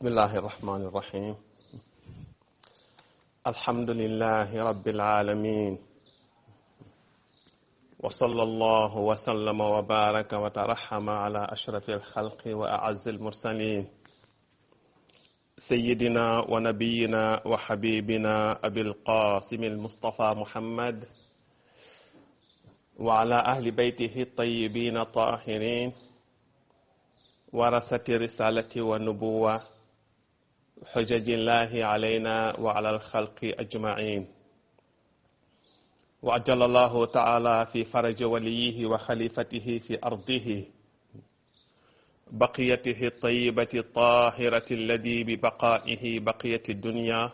بسم الله الرحمن الرحيم الحمد لله رب العالمين وصلى الله وسلم وبارك وترحم على أشرف الخلق وأعز المرسلين سيدنا ونبينا وحبيبنا أبي القاسم المصطفى محمد وعلى أهل بيته الطيبين الطاهرين ورثة رسالة والنبوة حجج الله علينا وعلى الخلق أجمعين وعجل الله تعالى في فرج وليه وخليفته في أرضه بقيته الطيبة الطاهرة الذي ببقائه بقية الدنيا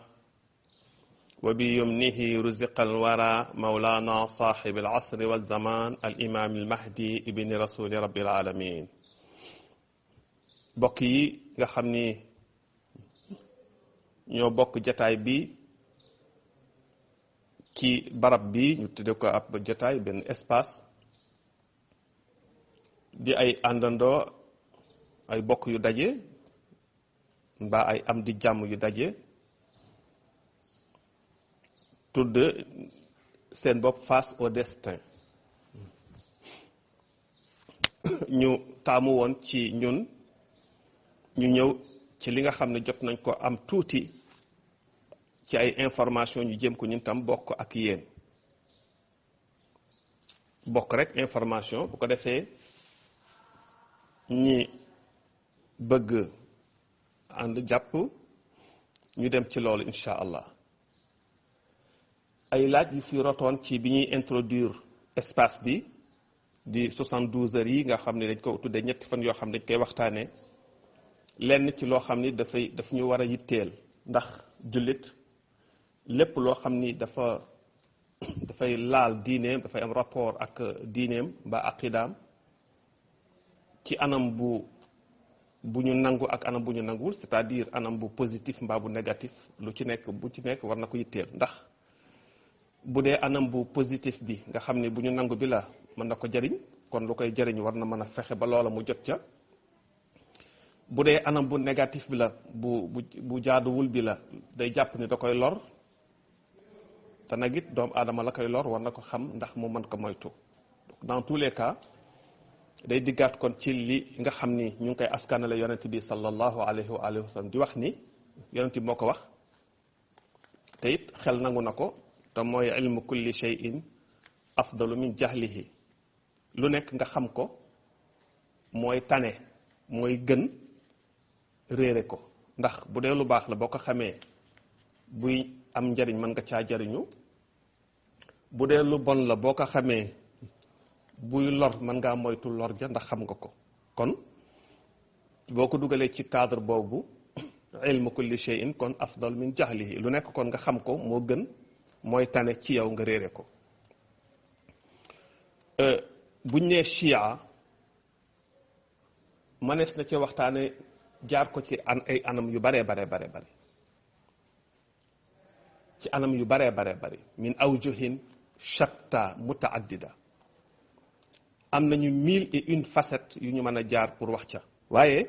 وبيمنه رزق الورى مولانا صاحب العصر والزمان الإمام المهدي ابن رسول رب العالمين bokk yi nga xam ni ñoo bokk jataay bi ci barab bi ñu tudde ko ab jataay benn espace di ay àndandoo ay bokk yu daje mbaa ay am di jàmm yu daje tudd seen bopp face au destin ñu taamu woon ci ñun ñu ñëw ci li nga xam ne jot nañ ko am tuuti ci ay information ñu jëm ko ñun tam bokk ak yéen bokk rek information bu ko defee ñi bëgg ànd jàpp ñu dem ci loolu incha allah ay laaj yu fi rotoon ci bi ñuy introduire espace bi di 72 heures yi nga xam ne dañ ko tuddee ñetti fan yoo xam ne dañ koy waxtaanee lenn ci loo xam ni daf ñu war a yitteel ndax jullit lépp loo xam ni dafay laal diineem dafay am rapport ak diineem mbaa aqidaam ci anam bu ñu nangu ak anam bu ñu nanguwul c'est-à-dire anam bu positif mbaa bu négatif bu ci nekk war na ko yitteel ndax bu dee anam bu positif bi nga xam ni bu ñu nangu bi la mën na ko jariñ kon lu koy jariñ war na mën a fexe ba loola mu jot ca bu dee anam bu négatif bi la bu jaaduwul bi la day jàpp ni da koy lor te nag it doomu aadama la koy lor war na ko xam ndax mu mën ko moytu dans tous les cas day diggaat kon ci li nga xam ni ñu ngi koy askanale yonent bi sallallahu alayhi wa alihi wa sallam di wax ni yonent bi moo ko wax te it xel nangu na ko te mooy ilmu kulli shay'in afdalu min jahlihi lu nekk nga xam ko mooy tane mooy gën réere ko ndax bu dee lu baax la boo ko xamee buy am njariñ mën nga caa jariñu bu dee lu bon la boo ko xamee buy lor mën ngaa moytu lor ja ndax xam nga ko kon boo ko dugalee ci cadre boobu ilmu kulli shay'in kon afdal min jahlihi lu nekk kon nga xam ko moo gën mooy tane ci yow nga réere ko buñ nee chia mënees na ci waxtaane jaar ko ci ay anam yu bare ci anam yu bare min awjuhin shatta mutaaddida am nañu 1001 facettes yu ñu mën a jaar pour wax ca waaye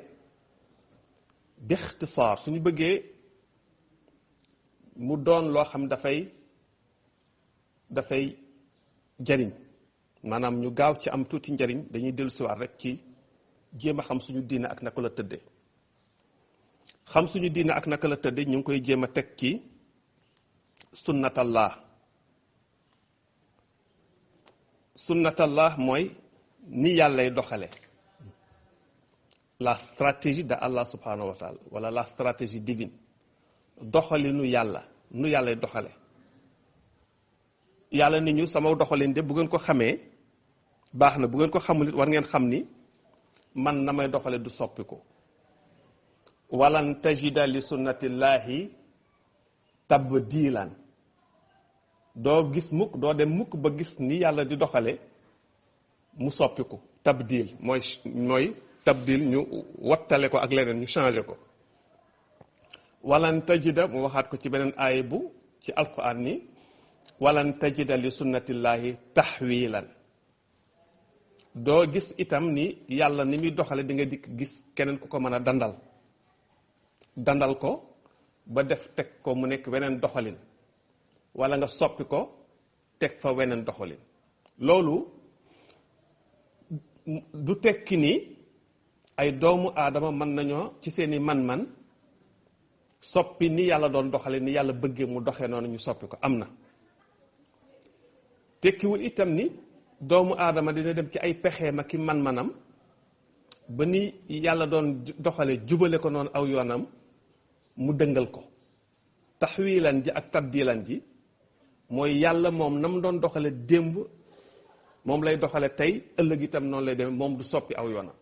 bi ixtisaar suñu bëggee mu doon loo xam dafay jariñ maanaam ñu gaaw ci am tuuti njariñ dañuy dellusiwaat rek ci jéem a xam suñu diine ak naka la tëddee xam suñu diine ak naka la tëddee ñu ngi koy jéem a teg ci sunnatallah mooy ni yàllay doxale la stratégie de Allah subhanahu wa taala wala la stratégie divine doxali nu yàllay doxale yàlla ni ñu sama doxalin de bu ngeen ko xamee baax na bu ngeen ko xamul it war ngeen xam ni man na may doxale du soppiku walan tajida li sunnatillahi tabdilan doo gis mukk doo dem mukk ba gis ni yàlla di doxale mu soppiku tabdil mooy tabdil ñu wattale ko ak leneen ñu changé ko walan tajida mu waxaat ko ci beneen aaya bu ci alquran ni walan tajida li sunnatillahi tahwilan doo gis itam ni yàlla ni muy doxale di nga dikk gis keneen ku ko mën a dandal dandal ko ba def teg ko mu nekk weneen doxalin wala nga soppi ko teg fa weneen doxalin loolu du tekki ni ay doomu aadama mën nañoo ci seeni man-man soppi ni yàlla doon doxale ni yàlla bëggee mu doxee noonu ñu soppi ko am na tekkiwul itam ni doomu aadama dina dem ci ay pexeem ak i man-manam ba ni yàlla doon doxale jubale ko noonu aw yoonam mu dëngal ko taxwilan ji ak tabdilan ji mooy yàlla moom na mu doon doxale démb moom lay doxale tey ëllëg itam noonu lay demee moom du soppi aw yoonam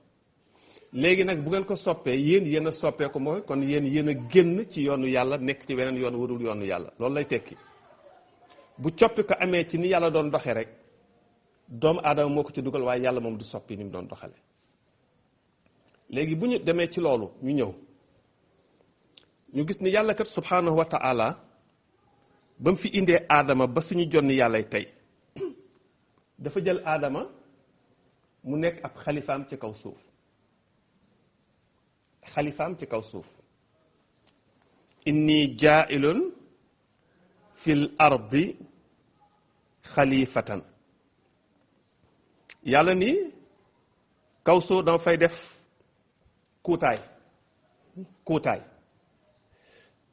léegi nag bu ngeen ko soppee yéen a soppee ko mooy kon yéen a génn ci yoonu yàlla nekk ci weneen yoon warul yoonu yàlla loolu lay tekki bu coppi ko amee ci ni yàlla doon doxee rek doomu aadama moo ko ci dugal waaye yàlla moom du soppi ni mu doon doxale léegi bu ñu demee ci loolu ñu ñëw ñu gis ni yàlla kat subhanahu wa ta'ala ba mu fi indee aadama ba suñu jonni yàllay tey dafa jël aadama mu nekk ab xalifaam ci kaw suuf xalifaam ci kaw suuf inni jaa'ilun fil ardi xalifatan yàlla ni kaw suuf dama fay def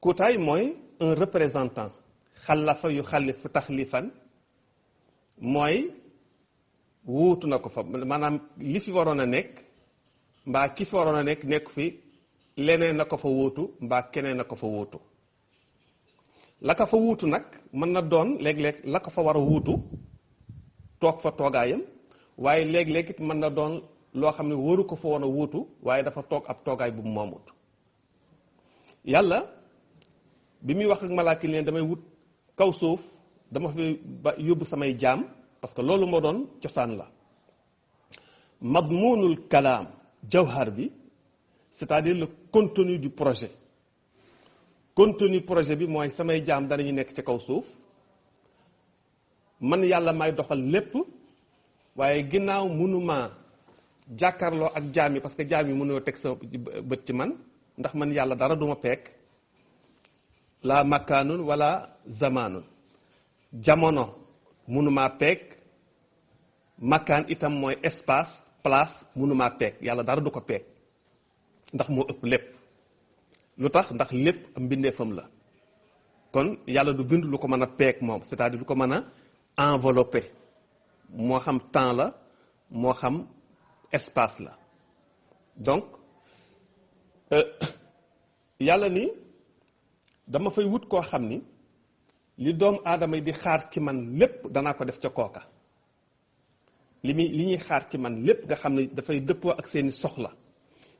kuutaay mooy un représentant xalafa yu xalifu taxlifan mooy wuutu na ko fa maanaam li fi waroon a nekk mbaa ki fi waroon a nekk fi leneen na ko fa wuutu mbaa keneen na ko fa wuutu la ko fa wuutu nag mën na doon léeg-léeg la ko fa war a wuutu toog fa toogaayam waaye léeg-léeg it mën na doon loo xam ne waru ko fa woon a wuutu waaye dafa toog ab toogaay bu mu moomut yàlla bi muy wax ak malaaka leen damay wut kaw suuf dama fi ba yóbbu samay jaam parce que loolu moo doon cosaan la madmunul kalaam jawhar bi c'est-à-dire le contenu du projet bi mooy samay jaam danañu nekk ci kaw suuf man yàlla may doxal lépp waaye ginnaaw mënuma jàkkaarloo ak jaam yi parce que jaam yi mënoo teg sa bët ci man ndax man yàlla dara duma peek la makkaanun wala zamaanun jamono mënuma peek makkaan itam mooy espace place mënuma peek yàlla dara du ko peek ndax moo ëpp lépp lu tax ndax lépp mbindeefam la kon yàlla du bind lu ko mën a peek moom c'est-à-dire lu ko mën a enveloppé moo xam temps la moo xam espace la donc yàlla ni dama fay wut koo xam ni li doomu aadama yi di xaar ci man lépp danaa ko def ca kooka li ñuy xaar ci man lépp nga xam ne dafay dëppoo ak seeni soxla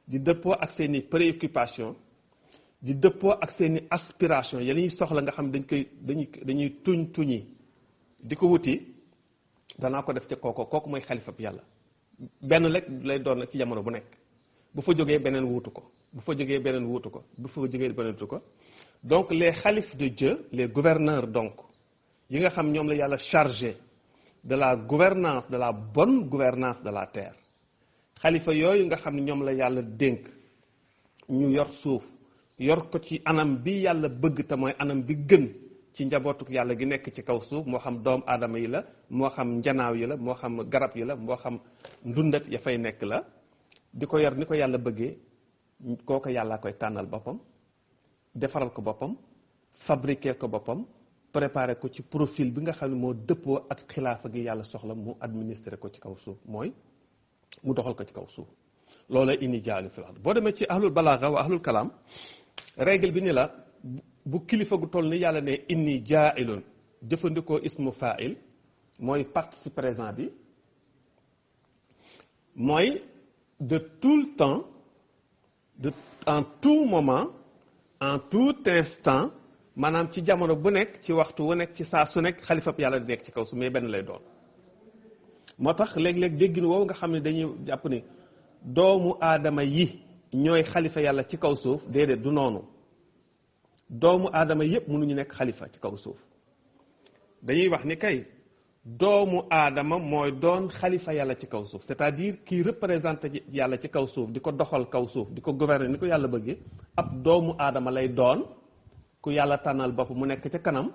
di dëppoo ak seeni préoccupation di dëppoo ak seeni aspiration ya ñuy soxla nga xam dañuy tuñi di ko wuti danaa ko def ca kooku mooy xalifa bi yàlla benn rek lay doon ci jamono bu nekk bu fa jógee beneen wuutu ko bu fa jógee beneen wuutu ko bu fa jógee beneen wuutu ko donc les khalifes de Dieu les gouverneurs donc yi nga xam ñoom la yàlla chargé de la gouvernance de la bonne gouvernance de la terre xalifa yooyu nga xam ne ñoom la yàlla dénk ñu yor suuf yor ko ci anam bi yàlla bëgg te mooy anam bi gën ci njabootuk yàlla gi nekk ci kaw suuf moo xam doomu aadama yi la moo xam njanaaw yi la moo xam garab yi la moo xam ndundat ya fay nekk la di ko yor ni ko yàlla bëggee kooku yàllaa koy tànnal boppam defaral ko boppam fabriquer ko boppam préparer ko ci profil bi nga xam ne moo dëppoo ak xilaafa gi yàlla soxla mu administrer ko ci kaw suuf mooy mu doxal ko ci kaw suuf loola inni jaa'ilun fil ard boo demee ci ahlul balaaga wa ahlul kalaam règle bi ni la bu kilifa gu toll ni yàlla ne inni jaa'ilun jëfandikoo ismu fa'il mooy participe présent bi mooy de tout le temps en tout moment en tout instant maanaam ci jamono bu nekk ci waxtu wu nekk ci saa su nekk xalifab yàlla di nekk ci kaw su mais benn lay doon moo tax léeg-léeg déggin woowu nga xam ne dañuy jàpp ni doomu aadama yi ñooy xalifa yàlla ci kaw suuf déedéet du noonu doomu aadama yépp mënuñu nekk xalifa ci kaw suuf dañuy wax ni kay doomu aadama mooy doon xalifa yàlla ci kaw suuf c'est-à-dire kii représenté yàlla ci kaw suuf di ko doxal kaw suuf di ko gouverner ni ko yàlla bëggee ab doomu aadama lay doon ku yàlla tànnal bopp mu nekk ca kanam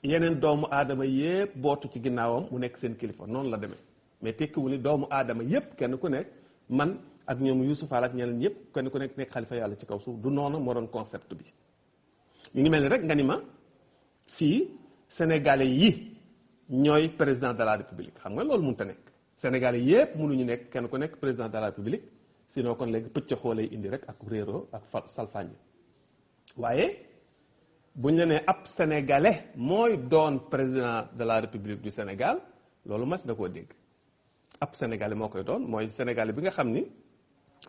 yeneen doomu aadama yépp bootu ci ginnaawam mu nekk seen kilifa noonu la demee mais tekkiwul ni doomu aadama yépp kenn ku nekk man ak ñoom Yuusuf ak ñeneen yépp kenn ku nekk xalifa yàlla ci kaw suuf du noonu moo doon concept bi ñu ngi mel ni rek nga ni ma fii sénégalais yi ñooy président de la république xam nga loolu mënut a nekk sénégalais yépp mënuñu nekk kenn ku nekk président de la république sinon kon léegi pëcc xoolee indi rek ak réeroo ak salfaañe waaye buñ la nee ab sénégalais mooy doon président de la république du Sénégal loolu mas da koo dégg ab sénégalais moo koy doon mooy sénégalais bi nga xam ni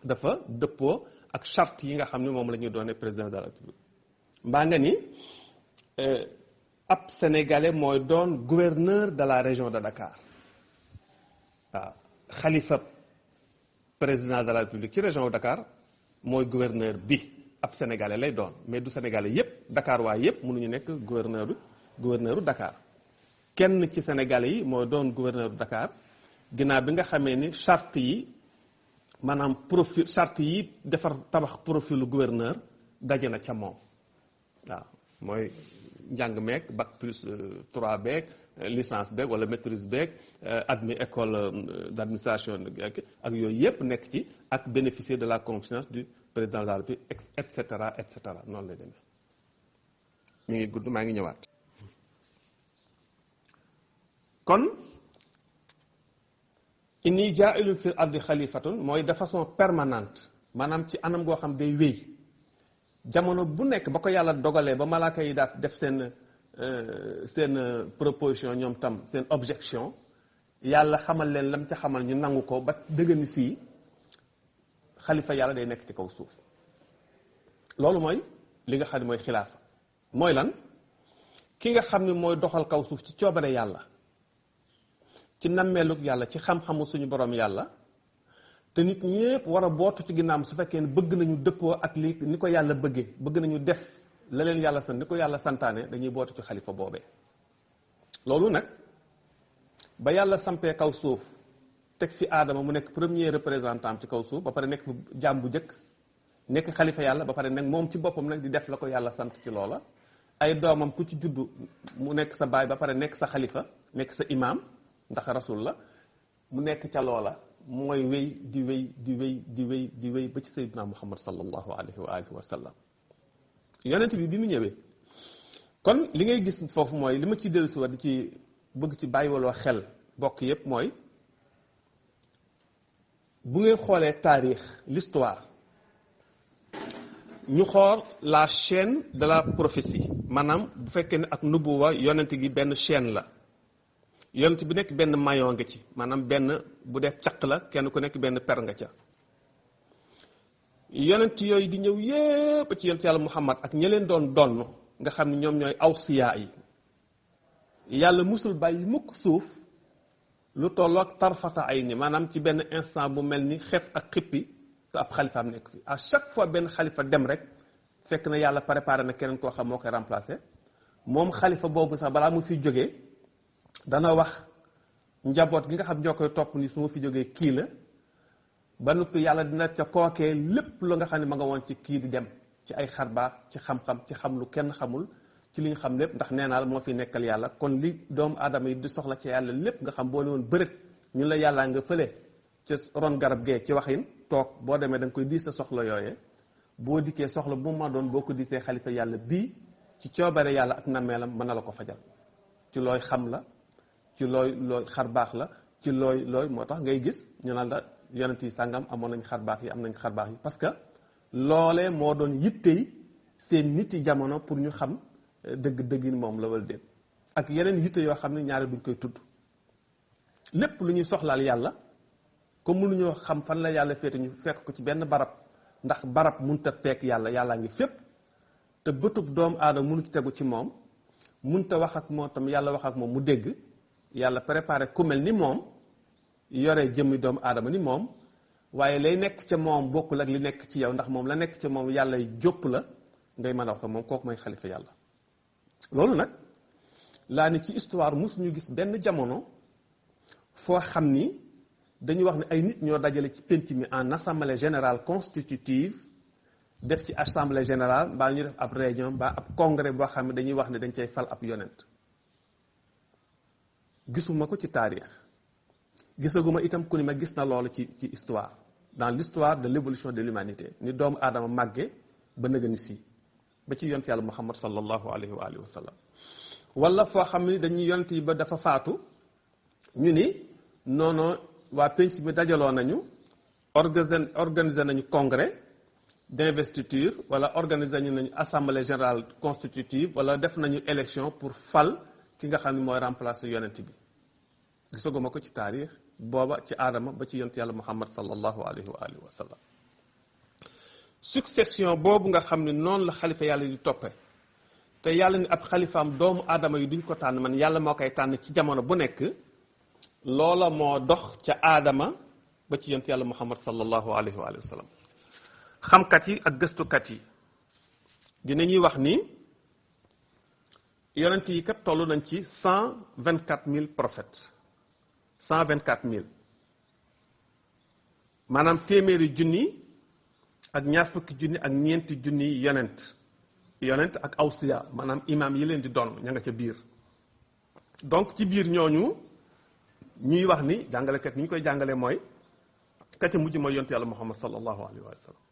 dafa dëppoo ak charte yi nga xam ni moom la ñuy doonee président de la république mbaa nga ni ab sénégalais mooy doon gouverneur de la région de Dakar waaw xalifa président de la république ci région de Dakar mooy gouverneur bi ab sénégalais lay doon mais du sénégalais yépp Dakar waa yépp mënuñu nekk gouverneuru Dakar kenn ci sénégalais yi mooy doon gouverneur du Dakar ginnaaw bi nga xamee ni charte yi maanaam profil charte yi defar tabax profilu gouverneur daje na ca moom waaw mooy njàng meeg bac plus 3 beeg licence beeg wala maîtrise beeg admis école d'administration ak yooyu yépp nekk ci ak bénéficier de la confiance du président de la République et cetera noonu lay demee mi ngi gudd maa ngi ñëwaat kon inni jaa'ilun fil ardi xalifatun mooy de façon permanente maanaam ci anam goo xam day wéy jamono bu nekk ba ko yàlla dogalee ba malaaka yi daal def seen proposition ñoom tam seen objection yàlla xamal leen lam ca xamal ñu nangu ko ba dëggani sii xalifa yàlla day nekk ci kaw suuf loolu mooy li nga xam ne mooy xilaafa mooy lan ki nga xam ne mooy doxal kaw suuf ci coobare yàlla ci nammeelug yàlla ci xam-xamu suñu borom yàlla te nit ñépp war a bootu ci ginnaam su fekkee ne bëgg nañu dëppoo ak li ni ko yàlla bëggee bëgg nañu def la leen yàlla sant ni ko yàlla santaane dañuy bootu ci xalifa boobee loolu nag ba yàlla sampee kaw suuf teg fi aadama mu nekk premier représentant ci kaw suuf ba pare nekk jaam bu njëkk nekk xalifa yàlla ba pare nag moom ci boppam nag di def la ko yàlla sant ci loola ay doomam ku ci juddu mu nekk sa baay ba pare nekk sa xalifa nekk sa imaam ndax rasul la mu nekk ca loola mooy wéy di wéy ba ci sayyidina Muhammad sallallahu alayhi wa alihi wa sallam yonent bi mu ñëwee kon li ngay gis foofu mooy li ma ci dellusi war di ci bëgg ci bàyyiwaloo xel bokk yépp mooy bu ngeen xoolee taarix l'histoire ñu xool la chaîne de la prophétie maanaam bu fekkee ne ak nubuwa yonent gi benn chaîne la yonent bi nekk benn maillon nga ci maanaam benn bu dee caq la kenn ku nekk benn per nga ca yonent yooyu di ñëw yépp ci yonent yàlla Muhammad ak ña leen doon donn nga xam ne ñoom ñooy awsiya yi yàlla musul bàyyi mukk suuf lu tolloog tarfata ay ni maanaam ci benn instant bu mel ni xef ak xippi te ab xalifaam nekk fi à chaque fois benn xalifa dem rek fekk na yàlla préparé na keneen koo xam moo koy remplacer moom xalifa boobu sax balaa mu fi jógee dana wax njaboot gi nga xam ñoo koy topp ni su ma fi jógee kii la ba noppi yàlla dina ca kookee lépp lu nga xam ne ma nga woon ci kii di dem ci ay xarbaax ci xam-xam ci xam lu kenn xamul ci li ñu xam lépp ndax nee naa la moo fi nekkal yàlla kon li doomu aadama yi di soxla ci yàlla lépp nga xam boo ne woon bërët ñu la yàllaa nga fële ca ron garab gee ci waxin toog boo demee da nga koy diis sa soxla yooyee boo dikkee soxla bu ma doon boo ko diisee xalifa yàlla bii ci coobare yàlla ak nameelam mën na la ko fajal ci looy xam la ci looy xar baax la ci looy moo tax ngay gis ñu naan la yonent yi sàngam amoon nañ xar baax yi am nañ xar baax yi parce que loolee moo doon yittey seen nit yi jamono pour ñu xam dëgg moom la wala déet ak yeneen yitte yoo xam ne ñaari duñ koy tudd lépp lu ñuy soxlaal yàlla comme mënuñoo xam fan la yàlla féete ñu fekk ko ci benn barab ndax barab mënut a peek yàllaa ngi fépp te bëtub doomu aadama mënu ci tegu ci moom mënut a wax ak moom tam yàlla wax ak moom mu dégg yàlla préparé ku mel ni moom yore jëmmi doomu aadama ni moom waaye lay nekk ca moom bokkul ak li nekk ci yow ndax moom la nekk ca moom yàlla jópp la ngay mën a wax moom kooku mooy xalifa yàlla loolu nag laa ni ci histoire mus ñu gis benn jamono foo xam ni dañu wax ne ay nit ñoo dajale ci penc mi en assemblée générale constitutive def ci assemblée générale mbaa ñu def ab réunion mbaa ab congrès boo xam ne dañuy wax ne dañ cay fal ab yonent gisuma ko ci taarix gisaguma itam ku ni ma gis na loolu ci histoire dans l'histoire de l'évolution de l'humanité ni doomu aadama màgge ba nëga ni si ba ci yonent yàlla Muhammad sallallahu alayhi wa alihi wa sallam wala foo xam ni dañuy yonent yi ba dafa faatu ñu ni noono waa penc mi dajaloo nañu organiser nañu congrès d'investiture wala organiser nañu assemblée générale constitutive wala def nañu élection pour fal ki nga xam ne mooy remplacer yonent bi gisaguma ko ci taarix booba ci aadama ba ci yonent yàlla Muhammad sallallahu alayhi wa alihi wa sallam succession boobu nga xam ne noonu la xalifa yàlla di toppe te yàlla ni ab xalifaam doomu aadama yi duñ ko tànn man yàlla moo koy tànn ci jamono bu nekk loola moo dox ca aadama ba ci yonent yàlla Muhammad sallallahu alayhi wa sallam xamkat yi ak gëstukat yi dinañuy wax ni yonent yi kat toll nañ ci 124 000 prophètes 124 000 maanaam téeméeri junni ak ñaar fukki junni ak ñeenti junni yonent ak awsiya maanaam imam yi leen di doon ña nga ca biir donc ci biir ñooñu ñuy wax ni jàngalekat ni ñu koy jàngalee mooy ka ca mujj mooy yonent yàlla Muhammad sallallahu alayhi wa sallam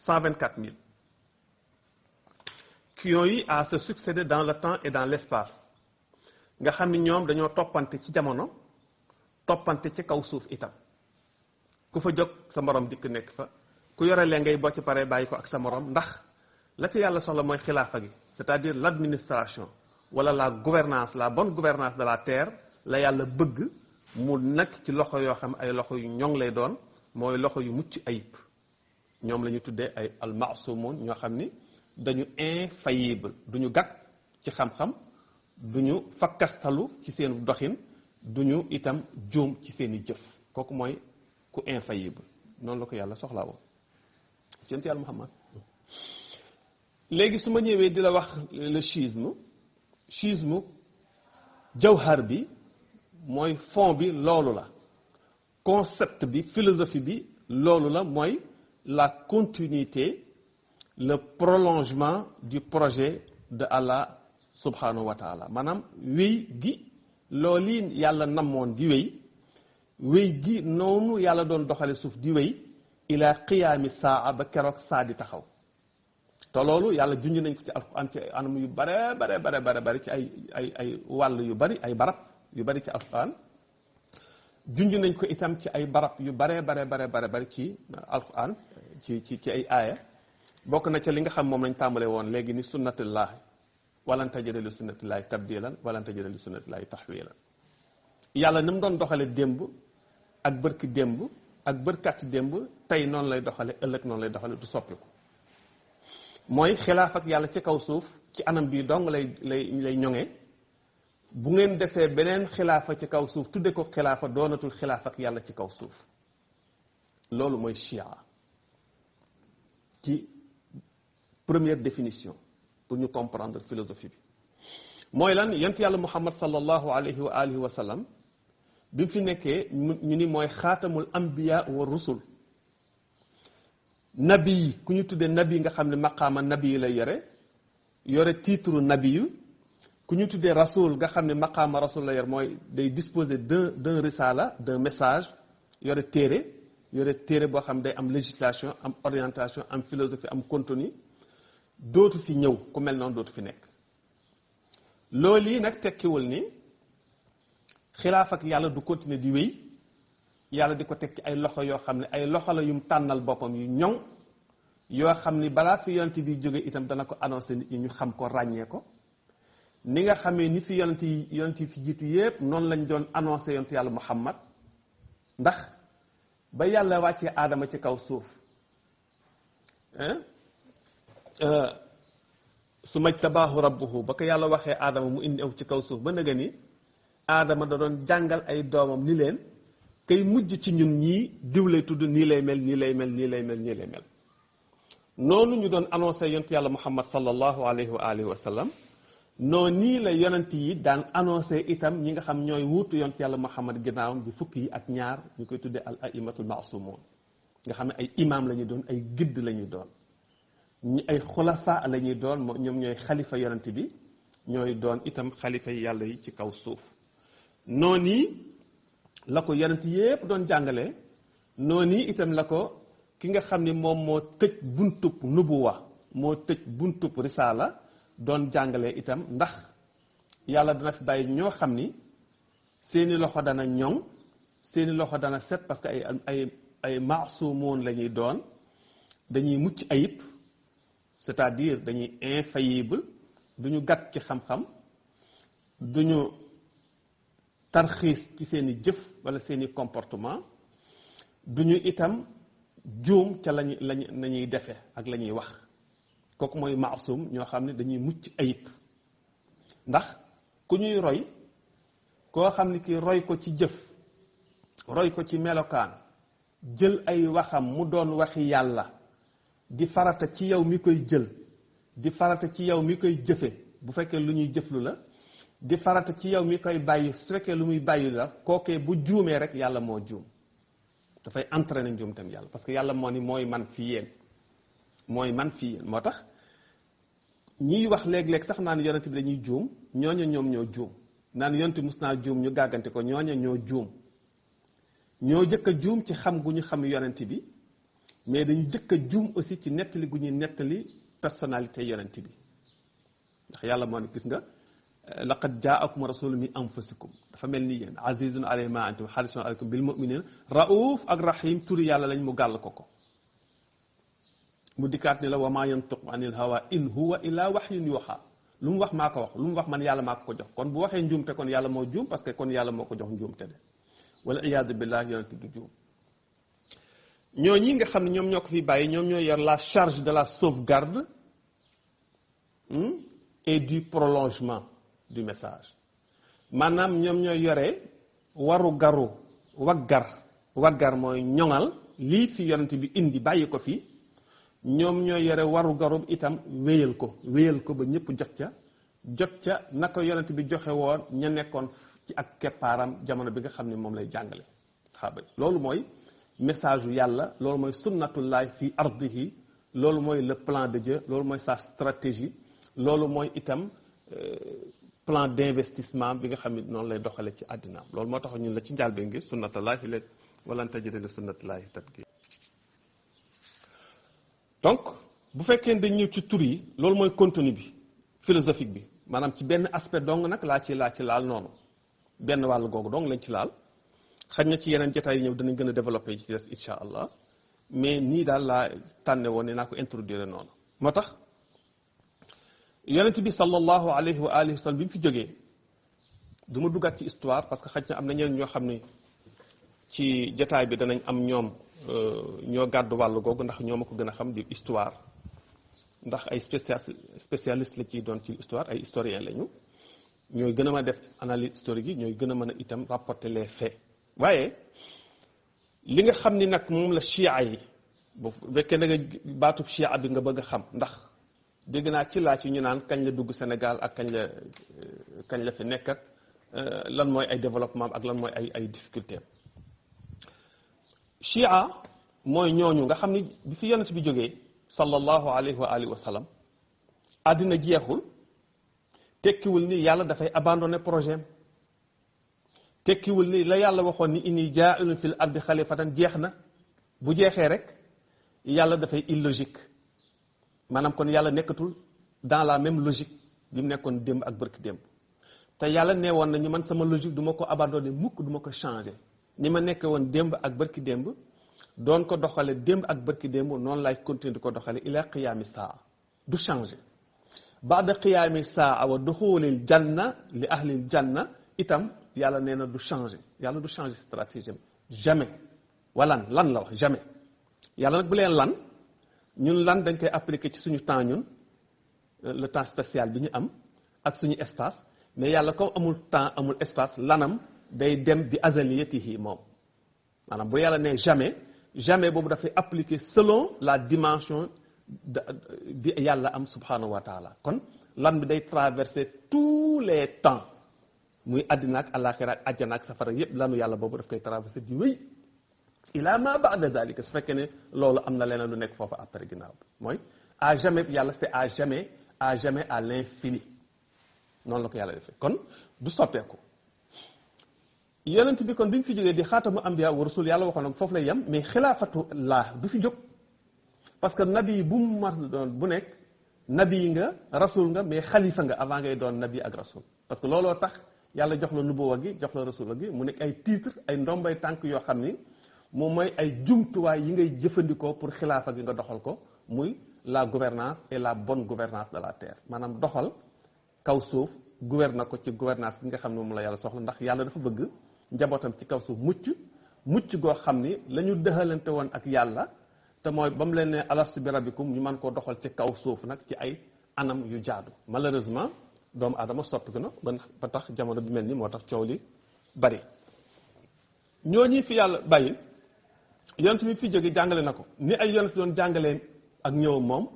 124 000 qui ont eu à se succéder dans le temps et dans l'espace nga xam ni ñoom dañoo toppante ci jamono toppante ci kaw suuf itam ku fa jóg sa morom dikk nekk fa ku yore lee ngay boo ci paree bàyyi ko ak sa morom ndax la ci yàlla soxla mooy xilaafa gi c'est-à-dire l'administration wala la gouvernance la bonne gouvernance de la terre la yàlla bëgg mu nekk ci loxo yoo xam ay loxo yu ñoŋ lay doon mooy loxo yu mucc ayib ñoom la ñu tuddee ay almasumun ñoo xam ni dañu infaillible duñu gàtt ci xam-xam duñu fakkastalu ci seen doxin duñu itam juum ci seen i jëf kooku mooy ku infaillible noonu la ko yàlla soxlaa woon ci yonent yàlla Muhammad léegi su ma ñëwee di la wax le schisme jawhar bi mooy fond bi loolu la concept bi philosophie bi loolu la mooy la continuité le prolongement du projet de Allah subhanahu wa taala maanaam wéy gi loolu yàlla namoon di wéy gi noonu yàlla doon doxale suuf di wéy ila qiyaami saa ba keroog saa di taxaw te loolu yàlla junj nañ ko ci alquran ci anam yu bare ci ay wàll yu bari ay barab yu bari ci alquran junj nañ ko itam ci ay barab yu bare ci alquran ci ay aaya bokk na ca li nga xam moom lañ tàmbalee woon léegi ni sunnatullahi walan tajida li sunnatillahi tabdilan walan tajida li sunnatillahi tahwilan yàlla ni mu doon doxale démb ak bërki démb ak bërkati démb tey noonu lay doxale ëllëg noonu lay doxale du soppiku mooy xilaaf ak yàlla ci kaw suuf ci anam bii dong lay ñoŋee bu ngeen defee beneen xilaafa ci kaw suuf tudde ko xilaafa doonatul xilaaf ak yàlla ci kaw suuf loolu mooy chia ci première définition pour ñu comprendre philosophie bi mooy lan yonent yàlla Muhammad sallallahu alayhi wa alihi wa sallam bi mu fi nekkee ñu ni mooy xaatamul anbiya wa rusul nabi yi ku ñu tuddee nabi nga xam ne maqaama nabi yi lay yore titre nabi yu ku ñu tuddee rasul nga xam ne maqaama rasul la yore mooy day disposer d'un risala d'un message yore téere boo xam day am législation am orientation am philosophie am contenu dootu fi ñëw ku mel noonu dootu fi nekk loolu yi nag tekkiwul ni xilaaf ak yàlla du continuer di wéy yàlla di ko teg ci ay loxo yoo xam ne ay loxo la yum tànnal boppam yu ñoŋ yoo xam ni balaa fi yonent bi jóge itam dana ko annoncé nit ñi ñu xam ko ràññee ko ni nga xamee ni fi yonent yi fi jiitu yépp noonu lañ doon annoncé yonent yàlla Muhammad ndax ba yàlla wàccee aadama ci kaw suuf su majtabaahu rabbuhu ba ko yàlla waxee aadama mu indi aw ci kaw suuf ba nëga ni aadama da doon jàngal ay doomam ni leen kay mujj ci ñun ñii diw lay tudd nii lay mel nii lay mel nii lay mel nii lay mel noonu ñu doon annoncé yonent yàlla Muhammad sallallahu alayhi wa alihi wa sallam noonu nii la yonent yi daan annoncé itam ñi nga xam ñooy wuutu yonent yàlla Muhammad ginnaawam bi fukki yi ak ñaar ñu koy tuddee al aimatul maasumoon nga xam ne ay imam la ñuy doon ay gidd la ñuy doon ñi ay xulafa la ñuy doon ñoom ñooy xalifa yonent bi ñooy doon itam xalifa yi yàlla yi ci kaw suuf noonu yi la ko yonent yépp doon jàngale noonu yi itam la ko ki nga xam ni moom moo tëj buntub nubuwa moo tëj buntub risaala doon jàngale itam ndax yàlla dana fi bàyyi ñoo xam ni seeni loxo dana ñoŋ seeni loxo dana set parce que ay maasumoon la ñuy doon dañuy mucc ayib c'est-à-dire dañuy infaillible duñu gàtt ci xam-xam duñu tarxiis ci seeni jëf wala seeni comportement duñu itam juum ca lañuy defe ak la ñuy wax kooku mooy maasum ñoo xam ne dañuy mucc ayib ndax ku ñuy roy koo xam ne ki roy ko ci jëf roy ko ci melokaan jël ay waxam mu doon waxi yàlla di farata ci yow mi koy jël di farata ci yow mi koy jëfe bu fekkee lu ñuy jëflu la di farata ci yow mi koy bàyyi su fekkee lu muy bàyyi la kookee bu juumee rek yàlla moo juum dafay entraîner njuum tam yàlla parce que yàlla moo ni mooy man fi yéen moo tax ñiy wax léeg-léeg sax naan yonent bi dañuy juum ñooña ñoom ñoo juum naan yonent mus naa juum ñu gàggante ko ñooña ñoo juum ñoo jëkk a juum ci xam gu ñu xam yonent bi mais dañu jëkk a juum aussi ci nettali gu ñuy nettali personnalité yonent bi ndax yàlla moo ne gis nga laqad jaakum rasulun min anfusikum dafa mel ni yéen azizun alayhi ma antum harisun alaykum bil mu'minin rauf ak rahim turi yàlla lañ mu gàll ko mu dikkaat ni la wa ma yantiqu anil hawa in huwa illa wahyun yuha lu mu wax maa ko wax lu mu wax man yàlla maa ko jox kon bu waxee njuumte kon yàlla moo juum parce que kon yàlla moo ko jox njuumte de wala iyaadu billah yonent du juum ñooñi nga xam ne ñoom ñoo ko fi bàyyi ñoom ñoo yor la charge de la sauvegarde et du prolongement du message maanaam ñoom ñoo yore waru garu waggar mooy ñoŋal lii fi yonent bi indi bàyyi ko fi ñoom ñoo yore waru garu itam wéyal ko ba ñëpp jot ca naka yonent bi joxe woon ña nekkoon ci ak keppaaram jamono bi nga xam ne moom lay jàngale xaaba loolu mooy message yu yàlla loolu mooy sunnatullahi fi ardihi loolu mooy le plan de Dieu loolu mooy sa stratégie loolu mooy itam plan d'investissement bi nga xam ne noonu lay doxale ci àddinaam loolu moo tax ñun la ci njàlbeen ngi sunnatullahi la walan tajida li sunnatullahi tabdila donc bu fekkee dañ ñëw ci tur yi loolu mooy contenu bi philosophique bi maanaam ci benn aspect dong nag laa ci laal noonu benn wàll googu dong lañ ci laal xaj na ci yeneen jotaay yi ñëw danañ gën a développé ci des insha allah mais nii daal laa tànne woon ne naa ko introduire noonu moo tax yonent bi sallallahu alayhi wa alihi wa sallam bi mu fi jógee du ma duggaat ci histoire parce que xaj na am na ñeneen ñoo xam ne ci jotaay bi danañ am ñoom ñoo gàddu wàll googu ndax ñoo ma ko gën a xam di histoire ndax ay spécialiste la ciy doon ci histoire ay historien lañu ñooy gën a mën a def analyse historique yi ñooy gën a mën a itam rapporter les faits waaye li nga xam ni nag moom la chia yi bu fekkee da nga baatub chia bi nga bëgg a xam ndax dégg naa ci laaj yi ñu naan kañ la dugg Sénégal ak kañ la fi nekk ak lan mooy ay développement ak lan mooy ay difficulté chia mooy ñooñu nga xam ni bi fi yonent bi jógee sallallahu alayhi wa alihi wa sallam àddina jeexul tekkiwul ni yàlla dafay abandonné projet am tekkiwul ni la yàlla waxoon ni inni jaa'ilun fil ardi xalifatan jeex na bu jeexee rek yàlla dafay illogique maanaam kon yàlla nekkatul dans la même logique bi mu nekkoon démb ak bërki démb te yàlla nee woon na ñu man sama logique du ma ko abandonné mukk du ma ko changé ni ma nekkee woon démb ak bërki démb doon ko doxale démb ak bërki démb noonu laay continuer di ko doxale ila qiyaami saa du changé baada qiyaami saa wa duxulil janna li ahlil janna itam yàlla nee na du changé yàlla du changé stratégie jamais walan lan la wax jamais yàlla nag bu leen lan ñun lan dañ koy appliquer ci suñu temps ñun le temps spécial bi ñu am ak suñu espace mais yàlla comme amul temps amul espace lanam day dem bi azaliyatihi moom maanaam bu yàlla nee jamais boobu dafay appliquer selon la dimension bi yàlla am subhanahu wa taala kon lan bi day traverser tous les temps muy àddina ak àllaaxira ak àjjana ak safara yépp lanu yàlla boobu daf koy traverser di wéy ila ma ba'da dalika su fekkee ne loolu am na leneen lu nekk foofu après ginnaaw bi mooy à jamais yàlla c'est à jamais à l'infini noonu la ko yàlla defee kon du soppeeku yonent bi kon bi mu fi jógee di xaatamu ambiya wa rasul yàlla waxoon nag foofu lay yem mais xilaafatu laa du fi jóg parce que nabi yi bu mu mas doon bu nekk nabi nga rasul nga mais xalifa nga avant ngay doon nabi ak rasul parce que looloo tax yàlla jox la nubuwa gi jox la rasul gi mu nekk ay titre ay ndombay tànk yoo xam ni moom mooy ay jumtuwaay yi ngay jëfandikoo pour xilaafa gi nga doxal ko muy la gouvernance et la bonne gouvernance de la terre maanaam doxal kaw suuf gouverner ko ci gouvernance bi nga xam ne moom la yàlla soxla ndax yàlla dafa bëgg njabootam ci kaw suuf mucc goo xam ni la ñu dëxalante woon ak yàlla te mooy ba mu leen ne alastu bi rabbikum ñu mën koo doxal ci kaw suuf nag ci ay anam yu jaadu malheureusement doomu aadama soppi ko na ba tax jamono bi mel ni moo tax coow li bari ñooñi fi yàlla bàyyi yonent mi fi jóge jàngale na ko ni ay yonent doon jàngalee ak ñëwam moom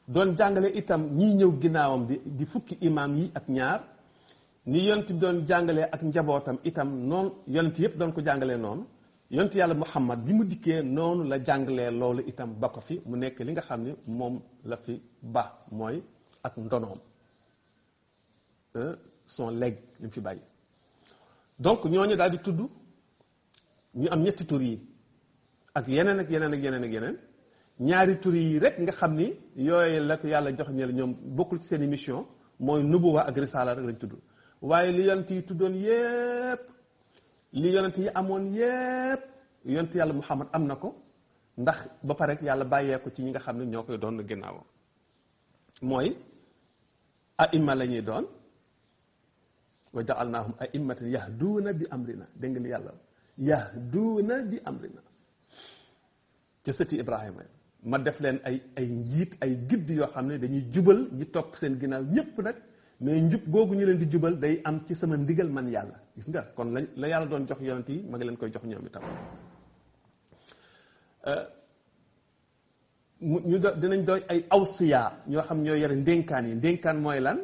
doon jàngale itam ñii ñëw ginnaawam di fukki imaam yi ak ñaar ni yonent bi doon jàngalee ak njabootam itam noonu yonent yëpp doon ko jàngalee noonu yonent yàlla Muhammad bi mu dikkee noonu la jàngalee loolu itam ba ko fi mu nekk li nga xam ni moom la fi ba mooy ak ndonoom son legs li mu fi bàyyi donc ñooñu daal di tudd ñu am ñetti tur yi ak yeneen ak yeneen ak yeneen ak yeneen ñaari tur yi rek nga xam ni yooyu la ko yàlla jox ñeel ñoom bokkul ci seen émission mooy nubuwa ak risaala rek lañ tudd waaye li yonent yi tuddoon yépp li yonent yi amoon yépp yonent yàlla Muhammad am na ko ndax ba pare yàlla bàyyee ko ci ñi nga xam ne ñoo koy doon ginnaawam mooy aimma la ñuy doon wa ja'alnaahum a'immatan yahduuna bi amrina dégg nga li yàlla yahduuna bi amrina ca sëti Ibrahima ma def leen ay njiit ay gidd yoo xam ne dañuy jubal ñi topp seen ginnaaw ñépp nag mais njub googu ñu leen di jubal day am ci sama ndigal man yàlla gis nga kon la yàlla doon jox yonent yi ma ngi leen koy jox ñoom itam dinañ doy ay awsiya ñoo xam ñoo yore ndénkaan yi ndénkaan mooy lan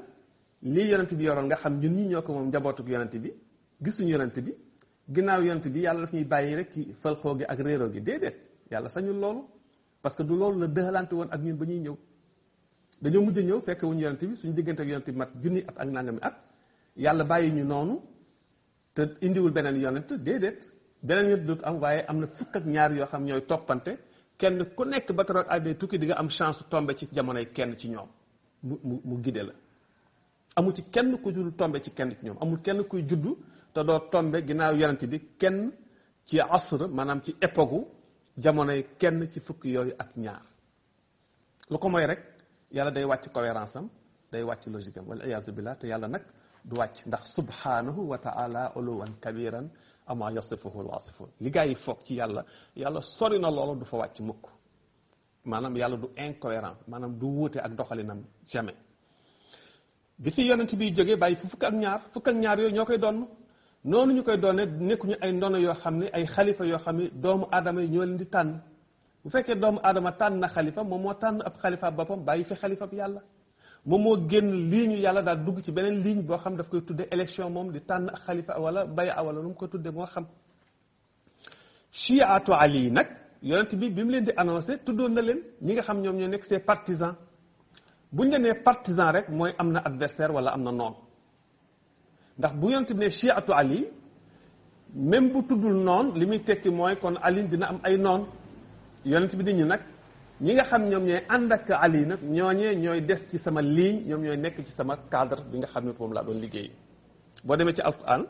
lii yonent bi yoroon nga xam ñun ñi ñoo ko moom njabootuk yonent bi gisuñu yonent bi ginnaaw yonent bi yàlla daf ñuy bàyyi rek ci falxoo gi ak réeroo gi déedéet yàlla sañul loolu parce que du loolu la dëxalante woon ak ñun ba ñuy ñëw dañoo mujj ñëw fekk wuñu yonent bi suñu diggante ak yonent bi mat junni at ak nangami at yàlla bàyyi ñu noonu te indiwul beneen yonent déedéet beneen yonent dootu am waaye am na fukk ak ñaar yoo xam ñooy toppante kenn ku nekk ba keroog ay tukki di nga am chance tombe ci jamonoy kenn ci ñoom mu gide la amul ci kenn ku dul tombe ci kenn ci ñoom amul kenn kuy juddu te doo tombe ginnaaw yonent bi kenn ci asr maanaam ci époque jamonoy kenn ci fukk yooyu ak ñaar lu ko mooy rek yàlla day wàcc cohérence am day wàcc logique am wala iyaadu billah te yàlla nag du wàcc ndax subhanahu wa ta'ala uluwan kabiran ama yasifuhu alwasifun li gaa yi foog ci yàlla sori na loolu du fa wàcc mukk maanaam yàlla du incohérent maanaam du wuute ak doxalinam jamais bi fi yonent bi jógee bàyyi fi fukk ak ñaar yooyu ñoo koy doon noonu ñu koy doone nekkuñu ay ndono yoo xam ne ay xalifa yoo xam ne doomu aadama yi ñoo leen di tànn bu fekkee doomu aadama tànn na xalifa moom moo tànn ab xalifa boppam bàyyi fi xalifa bi yàlla moom moo génn ligne yàlla daal dugg ci beneen ligne boo xam daf koy tudde élection moom di tànn ak xalifa wala baya wala nu mu ko tudde moo xam chiatu ali nag yonent bi mu leen di annoncé tuddoon na leen ñi nga xam ñoom ñoo nekk ses partisans buñ la nee partisan rek mooy am na adversaire wala am na noon ndax bu yonent bi ne chiatu ali même bu tuddul noon li muy tekki mooy kon ali dina am ay noon yonent bi nit ñi nag ñi nga xam ñoom ñooy ànd ak ali nag ñooñee ñooy des ci sama ligne ñoom ñooy nekk ci sama cadre bi nga xam ne moom laa doon liggéey boo demee ci alquran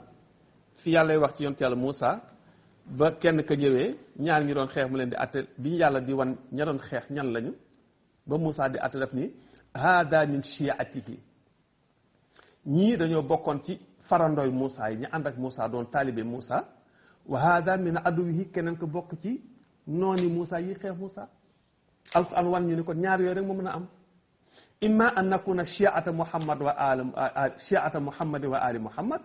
fi yàlla wax ci yonent yàlla Moussa ba kenn ka ñëwee ñaar ñi doon xeex mu leen di atte bi yàlla di wan ña doon xeex ñan lañu ba Moussa di atte def ni hada min shi'atihi ñii dañoo bokkoon ci farandooy Moussa yi ñu ànd ak Moussa doon taalibe Moussa wa hada min aduwihi keneen ko bokk ci nooni Moussa yi xeex Moussa alquran wan ñu ni ko ñaar yooyu rek moo mën a am imma an nakuna shi'ata Muhammad wa ali Muhammad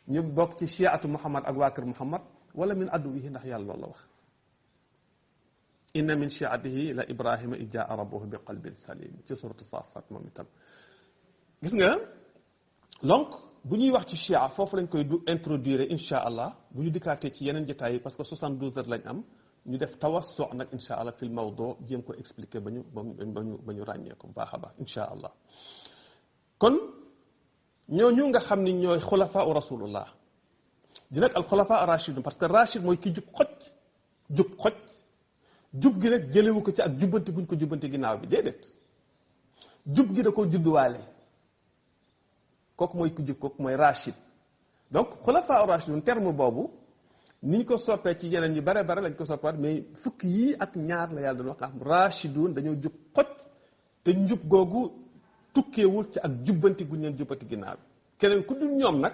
ñu bokk ci shi'atu Muhammad ak waa kër Muhammad wala min aduwihi ndax yàlla loolu la wax inna min shi'atihi la Ibrahima id jaa rabbuhu bi qalbin salim ci suratu Safat moom itam gis nga donc bu ñuy wax ci chia foofu lañ koy du introduire insha allah bu ñu dikkaatee ci yeneen jotaay yi parce que 72 heures lañ am ñu def tawassu nag insha allah fil mawdu jéem ko expliquer ba ñu ràññee ko bu baax a baax insha allah kon ñooñu nga xam ni ñooy xulafa u rasulullah di nag al xulafa rachidun parce que rachid mooy ki jub xoj jub gi nag jëlewu ko ci ak jubbanti guñ ko jubbanti ginnaaw bi déedéet jub gi da koo judduwaale kooku mooy ku jub kooku mooy rachid donc xulafa rachidun terme boobu ni ñu ko soppee ci yeneen yu bare bare lañ ko soppaat mais fukki yii ak ñaar la yàlla doon wax nga xam rachidun dañoo jub xoj te njub googu tukkeewul ci ak jubbanti guñ leen jubbanti ginnaaw bi keneen ku dul ñoom nag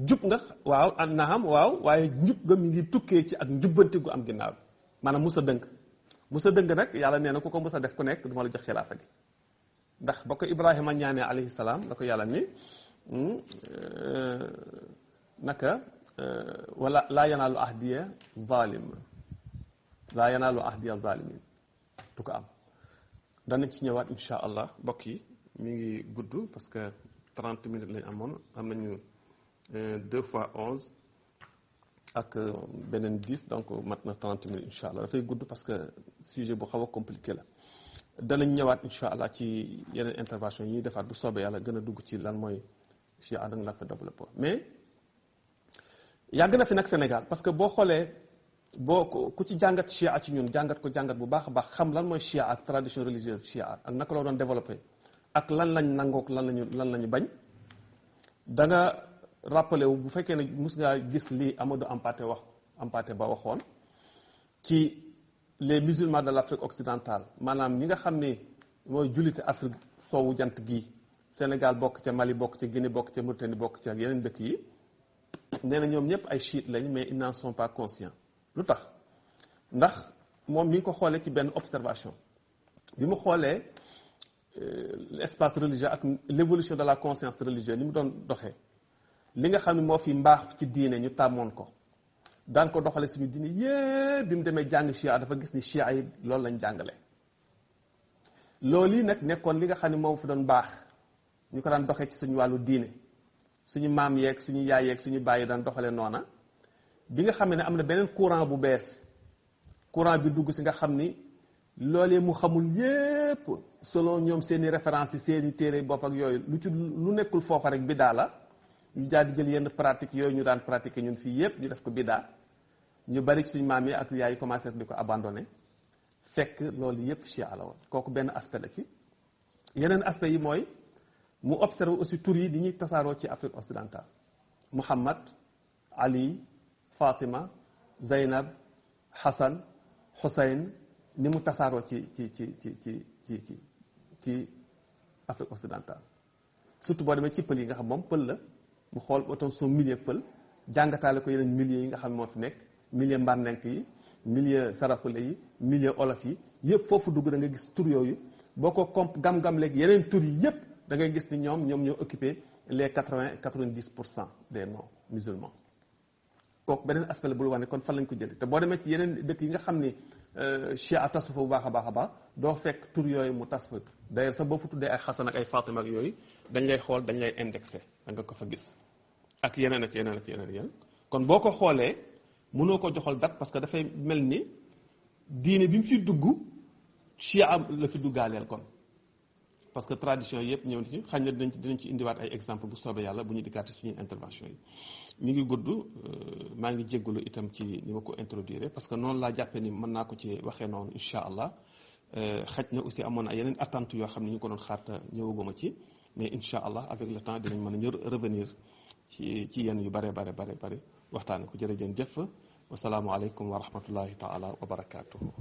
jub nga waaw naam waaw waaye njub ga mi ngi tukkee ci ak njubbanti gu am ginnaaw bi maanaam musa dëng nag yàlla nee na ku ko musa def ku nekk du ma la jox xilaafa gi ndax ba ko Ibrahima ñaanee alayhi salaam da ko yàlla ni naka wala laa yanaalu ahdiya zalimin du ko am danañ ci ñëwaat insha allah mbokk yi mi ngi gudd parce que 30 minutes lañ amoon am nañu 2 fois 11 ak beneen 10 donc mat na 30 minutes insha allah dafay gudd parce que sujet bu xaw a compliqué la danañ ñëwaat insha allah ci yeneen intervention yi ñuy defaat bu soobee yàlla gën a dugg ci lan mooy chia da nga la ko développé mais yàgg na fi nag Sénégal parce que boo xoolee ku ci jàngat chia ci ñun jàngat ko jàngat bu baax a baax xam lan mooy chia ak tradition religieuse chia ak naka la doon développé ak lan lañ nangook lan lañu bañ da nga rappelé wu bu fekkee ne mus ngaa gis li Amadou Hampâté Bâ waxoon ci les musulmans de l'Afrique occidentale maanaam ñi nga xam ni mooy jullite Afrique soowu jant gii Sénégal bokk ca Mali bokk ca Guinée bokk ca Mauritanie bokk ca yeneen dëkk yi nee na ñoom ñëpp ay chiites lañ mais ils n'en sont pas conscients lu tax ndax moom mi ngi ko xoolee ci benn observation bi mu xoolee l'espace religieux ak l'évolution de la conscience religieuse ni mu doon doxee li nga xam ne moo fi mbaax ci diine ñu tàmmoon ko daan ko doxale suñu diine yépp bi mu demee jàng chia dafa gis ni chia yi loolu lañ jàngale loolu yi nag nekkoon li nga xam ne moom fi doon baax ñu ko daan doxee ci suñu wàllu diine suñu maam yeeg suñu yaay yeeg suñu bàyyi daan doxale noona bi nga xam ne am na beneen courant bu bees courant bi dugg si nga xam ni loolee mu xamul yépp selon ñoom seeni références yi seeni téere bopp ak yooyu lu nekkul foofa rek biddaa la ñu daal di jël yenn pratique yooyu ñu daan pratiquer ñun fii yépp ñu def ko biddaa ñu bari suñu maam yi ak yaay commencé di ko abandonné fekk loolu yépp chia la woon kooku benn aspect la ci yeneen aspect yi mooy mu observe aussi tur yi di ñuy tasaaroo ci Afrique occidentale Muhammad Ali Fatima Zeynab Hassan Hussein ni mu tasaaroo ci Afrique occidentale surtout boo demee ci pël yi nga xam moom pël la mu xool auton son milieu pël jàngataale ko yeneen milieu yi nga xam moo fi nekk milieu mbandenk yi milieu saraxule yi milieu olof yi yëpp foofu dugg da nga gis tur yooyu boo ko gam-gam léegi yeneen tur yi yëpp da ngay gis ni ñoom ñoo occupé les 90% des non musulmans kooku beneen aspect la bul wax ne kon fan lañ ko jëlee te boo demee ci yeneen dëkk yi nga xam ni chia tas fa bu baax a baax doo fekk tur yooyu mu tas fa d'ailleurs sax boo fa tuddee ay Xasan ak ay Fatima ak yooyu dañ lay xool dañ lay indexé da nga ko fa gis ak yeneen ak yeneen kon boo ko xoolee mënoo ko joxal date parce que dafay mel ni diine bi mu fi dugg chia la fi duggaaleel kon parce que tradition yëpp ñëw na ci xañ na dinañ ci indiwaat ay exemple bu soobee yàlla bu ñu dikkaate suñuy intervention yi mi ngi gudd maa ngi jéggalu itam ci ni ma ko introduire parce que noonu laa jàppee ni mën naa ko ci waxee noonu incha allah xaj na aussi amoon na yeneen attentes yoo xam ne ñu ngi ko doon xaar te ñëwaguma ci mais incha allah avec le temps dinañ mën a revenir ci yenn yu bare waxtaane ko jërëjëf jëf wasalaamualeykum wa rahmatullahi taala wa barakaatuhu